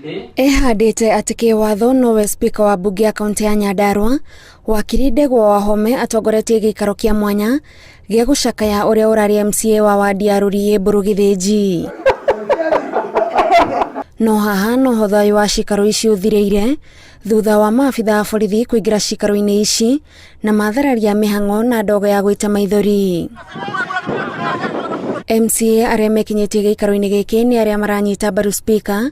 Ehandĩte atĩ kĩwatho nowe spika wa mbunge ya kaunti ya Nyandarua wakiri Ndegwa Wahome atongoretie gĩikaro kĩa mwanya gĩa gũcakaya ũrĩa ũrarĩ MCA wa wadi ya Rũriĩ Mbũrũ Gĩthĩnji. No haha noho thayũ wa cikaro ici ũthirĩire thutha wa maabitha a borithi kũingĩra cikaro-inĩ ici na mathararia mĩhang'o na ndogo ya gũita maithori. MCA arĩa mekinyĩtie gĩikaro-inĩ gĩkĩ nĩ arĩa maranyita mbaru spika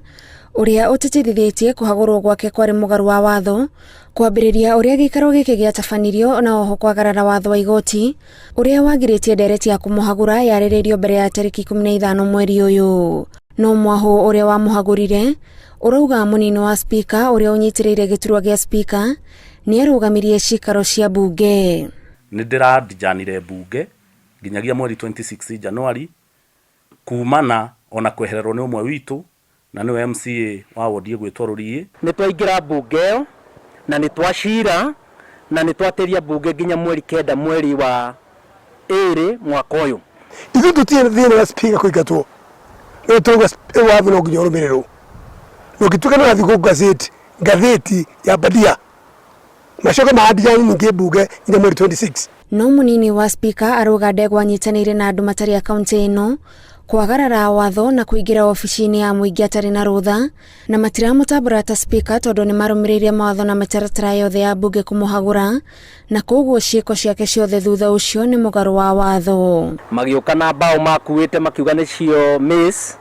ũrĩa ũtĩtĩrithĩtie kũhagũrwo gwake kwarĩ mũgarũ wa watho kwambĩrĩria ũrĩa gĩikaro gĩkĩ gĩatabanirio na oho kwagarara watho wa igoti ũrĩa wagirĩtie ndereti ya kũmũhagũra yarĩrĩrio mbere ya tarĩki 15 mweri ũyũ. No mwahũ ũrĩa wamũhagũrire ũrauga mũnini wa spika ũrĩa ũnyitĩrĩire gĩturwa gĩa spika nĩarũgamirie cikaro cia mbunge. Nĩ ndĩradijanire mbunge nginyagia mweri 26 January kumana ona kwehererwo nĩ ũmwe witũ na nĩwe MCA wa wodi ĩgwĩtwo Rũriĩ. Nĩ twaingĩra mbunge ĩyo na nĩ twacira na nĩ twatĩria mbunge nginya mweri 9 mweri wa 2 mwaka ũyũ. Ithuĩ tũtirĩ thĩna na speaker kũingatwo, no tũrauga watho no nginya ũrũmĩrĩrwo. Na ũngĩtuĩka nĩ ũrathiĩ kũ ngathĩti ya bandia macoke maandigane ningĩ mbunge nginya mweri 26. No mũnini wa spika arauga Ndegwa anyitanĩire na andũ matarĩ a kaunti ĩno kwagarara watho na kũingĩra obici-inĩ ya mũingĩ atarĩ na rũtha na matiramũtambũra ta spika tondũ nĩ marũmĩrĩire mawatho na mĩtaratara yothe ya mbunge kũmũhagũra na koguo ciĩko ciake ciothe thutha ũcio nĩ mũgarũ wa watho. Magĩũka na mbaũ makuĩte makiuga nĩcio mace,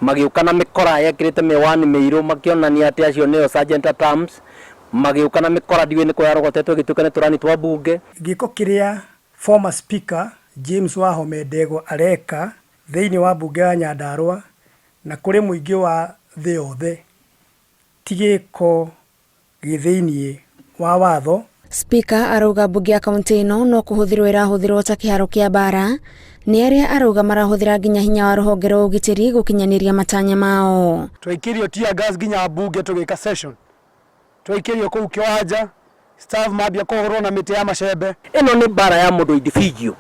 magĩũka na mĩkora yekĩrĩte mĩwani mĩirũ makĩonania atĩ acio nĩo sergeant at arms, magĩũka na mĩkora ndiũĩ nĩkũ yarogotetwo ĩgĩtuĩka nĩ tũrani twa mbunge. Gĩko kĩrĩa former speaker James Wahome Ndegwa areka thĩinĩ wa mbunge ya Nyandarua na kũrĩ mũingĩ wa thĩ yothe ti gĩko gĩ thĩinĩ wa watho. Spika arauga mbunge ya kaunti ĩno no kũhũthĩrwo ĩrahũthĩrwo ta kĩharo kĩa mbara nĩ arĩa arauga marahũthĩra nginya hinya wa rũhonge rwa ũgitĩri gũkinyanĩria matanya mao. Twaikĩrio tear gas nginya mbunge tũgĩka session, twaikĩrio kũu kĩwanja staff mambia kũhũrwo na mĩtĩ ya macembe. Ĩno nĩ mbara ya mũndũ individual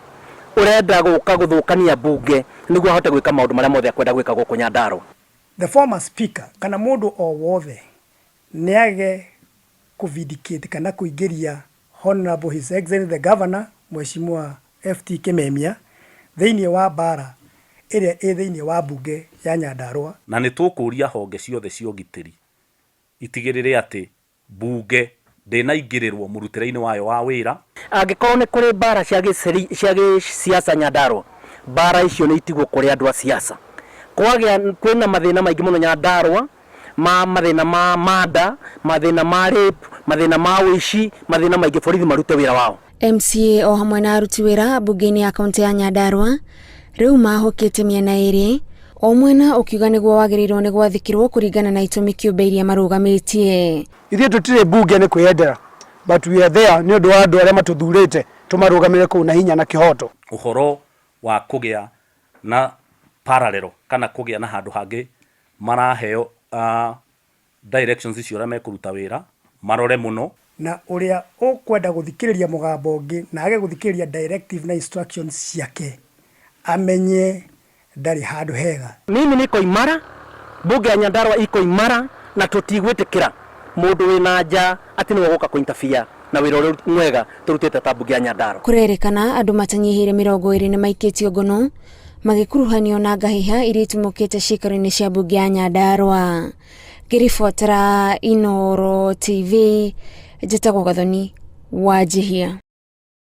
ũrenda gũka gũthũkania mbunge nĩguo ahote gwĩka maũndũ marĩa mothe akwenda gwĩka gũkũ Nyandarua. The former speaker kana mũndũ o wothe nĩage kũ vindicate kana kũingĩria Honorable His Excellency the Governor Mheshimiwa FT Kimemia thĩinĩ wa mbara ĩrĩa ĩ thĩinĩ wa mbunge ya Nyandarua. Na nĩ tũkũria honge ciothe cia ũgitĩri itigĩrĩre atĩ mbunge ndĩnaingĩrĩrwo mũrutĩre-inĩ wayo wa wĩra. Angĩkorwo nĩ kũrĩ mbara cia gĩsiasa Nyandarua, mbara icio nĩ itigwo kũrĩ andũ a siasa. Kwagĩa kwĩna mathĩna maingĩ mũno Nyandarua, ma mathĩna ma murder, mathĩna ma rape, mathĩna ma ũici, mathĩna maingĩ, borithi marute wĩra wao. MCA o hamwe na aruti wĩra mbunge-inĩ ya kaunti ya Nyandarua rĩu mahũkĩte mĩena ĩrĩ, o mwena ũkiuga nĩguo wagĩrĩirwo nĩ gwathĩkĩrwo kũringana na itũmi kĩũmbe iria marũgamĩtie. Ithuĩ tũtirĩ mbunge nĩ kwĩyendera, but we are there nĩ ũndũ wa andũ arĩa matũthurĩte tũmarũgamĩre kũu na hinya na kĩhoto. Ũhoro wa kũgĩa na parallel kana kũgĩa na handũ hangĩ maraheo directions icio ũrĩa mekũruta wĩra marore mũno. Na ũrĩa ũkwenda gũthikĩrĩria mũgambo ũngĩ na age gũthikĩrĩria directive na instructions ciake amenye ndarĩ handũ hega. Mimi niko imara, bunge ya Nyandarua iko imara na tũtigwĩtĩkĩra mũndũ wĩna nja atĩ nĩwe ũgũka kũ interfere na wĩra ũrĩa mwega tũrutĩte ta bunge ya Nyandarua. Kũrerĩkana andũ matanyihĩire 20 nĩmaikĩtio ngono magĩkuruhanio na ngahĩha iria itumũkĩte ciikaro-inĩ cia mbunge ya Nyandarua. Ngĩribotera Inooro TV, njĩtagwo Gathoni Wanjihia.